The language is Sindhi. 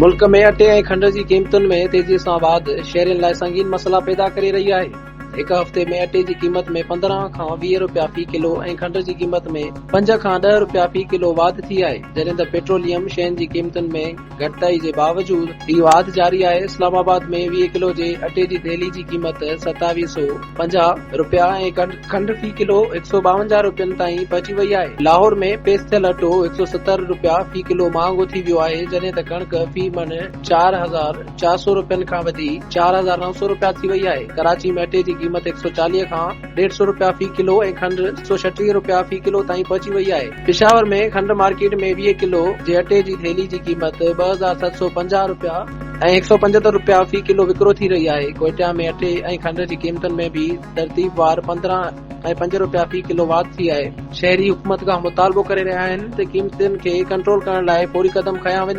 ملڪ ۾ اٽي ۽ کنڊ جي قيمتن ۾ تيزي سان واڌ شهرين لاء سنگين مسئلا پيدا ڪري رهي آهي. هڪ هفتي ۾ اٽي جي قيمت ۾ 15 کان 20 رپيا في ڪلو ۽ کنڊ جي قيمت ۾ پنج کان ڏهه رپيا في ڪلو واڌ ٿي آهي، جڏهن ته پيٽروليم شين جي قيمتن ۾ گهٽتائي جي باوجود هي واڌ جاري آهي، اسلام آباد ۾ 20 ڪلو جي اٽي جي ٿيلهي جي قيمت 2750 رپيا ۽ کنڊ في ڪلو 152 رپين تائين پهچي وئي آهي، لاهور ۾ پيس ٿيل اٽو 170 رپيا في ڪلو مهانگو ٿي ويو آهي، جڏهن ته ڪڻڪ في مڻ 4400 رپين کان وڌي 4900 رپيا ٿي وئي آهي، ڪراچي ۾ اٽي جي قيمت 140 کان 150 رپيا في ڪلو ۽ کنڊ 136 رپيا في ڪلو تائين پهچي وئي آهي. پشاور ۾ کنڊ مارڪيٽ ۾ 20 ڪلو جي اٽي جي ٿيلهي جي قيمت 2750 رپيا ۽ 175 رپيا في ڪلو وڪرو ٿي رهي آهي. ڪوئيٽا ۾ اٽي ۽ کنڊ جي قيمتن ۾ به ترتيبوار 15 ۽ پنج رپيا في ڪلو واڌ ٿي آهي. شهري حڪومت کان مطالبو ڪري رهيا آهن ته قيمتن کي ڪنٽرول ڪرڻ لاء فوري قدم کنيا وڃن.